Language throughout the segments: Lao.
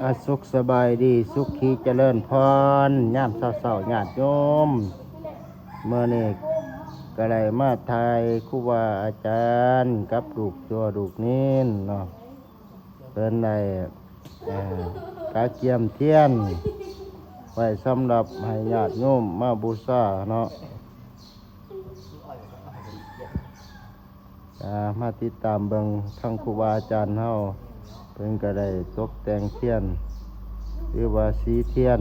ອາ ສຸກສະບາຍດີ ສຸຂີຈະເລີນພອນ ຍາມເຊົ້າໆ ຍາດໂຍມ. ມື້ນີ້ກໍໄດ້ມາຖ່າຍຄູບາອາຈານກັບລູກຕົວລູກເນນເນາະ. ເພິ່ນໄດ້ ເອີ ກະກຽມທຽນໄວ້ສຳລັບໃຫ້ຍາດໂຍມມາບູຊາເນາະ. ອາ ມາຕິດຕາມເບິ່ງທາງຄູບາອາຈານເຮົາ ເພິ່ນກໍໄດ້ຕົກແຕ່ງທຽນ ຫຼືວ່າສີທຽນ.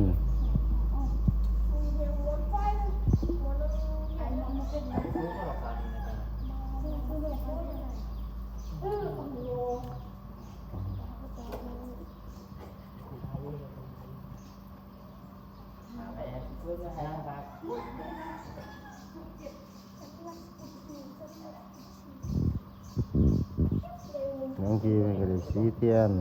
ບາງທີເພິ່ນກໍໄດ້ສີທຽນ.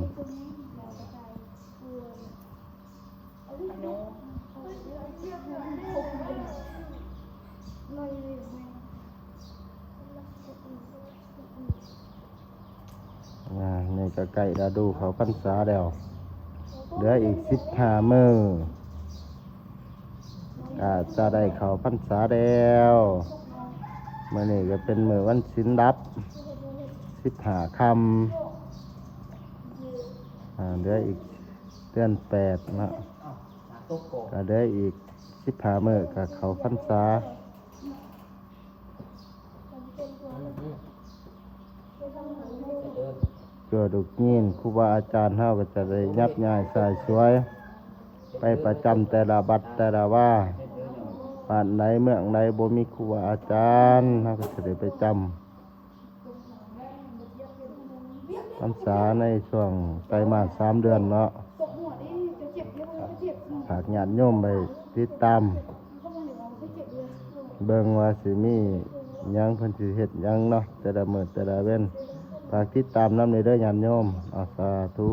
ອາ ນີ້ກໍໃກ້ລະດູເຂົ້າພັນສາແລ້ວ ເຫຼືອອີກສິບຫ້າມື້ ກໍຈະໄດ້ເຂົ້າພັນສາແລ້ວ. ມື້ນີ້ກໍເປັນມື້ວັນສິນດັບ ສິບຫ້າຄ່ຳ ອາ ເຫຼືອອີກເດືອນແປດເນາະ ກໍເຫຼືອອີກສິບຫ້າມື້ກໍເຂົ້າພັນສາ. ຕົວລູກຍິງ ຄູບາອາຈານເຮົາກໍຈະໄດ້ຍັບຍ້າຍສາຍສວຍ ໄປປະຈຳແຕ່ລະວັດແຕ່ລະວາ ບ້ານໃດເມືອງໃດບໍ່ມີຄູບາອາຈານ ເຮົາກໍຈະໄດ້ໄປຈຳ ພັນສາໃນຊ່ວງໄຕມາດສາມເດືອນເນາະ. ຝາກຍາດໂຍມໄປຕິດຕາມເບິ່ງວ່າຊິມີຫຍັງ ເພິ່ນຊິເຮັດຫຍັງເນາະ ແຕ່ລະມື້ແຕ່ລະເວັນ. ຝາກຕິດຕາມນຳເດີຍາດໂຍມ. ອາ ສາທຸ.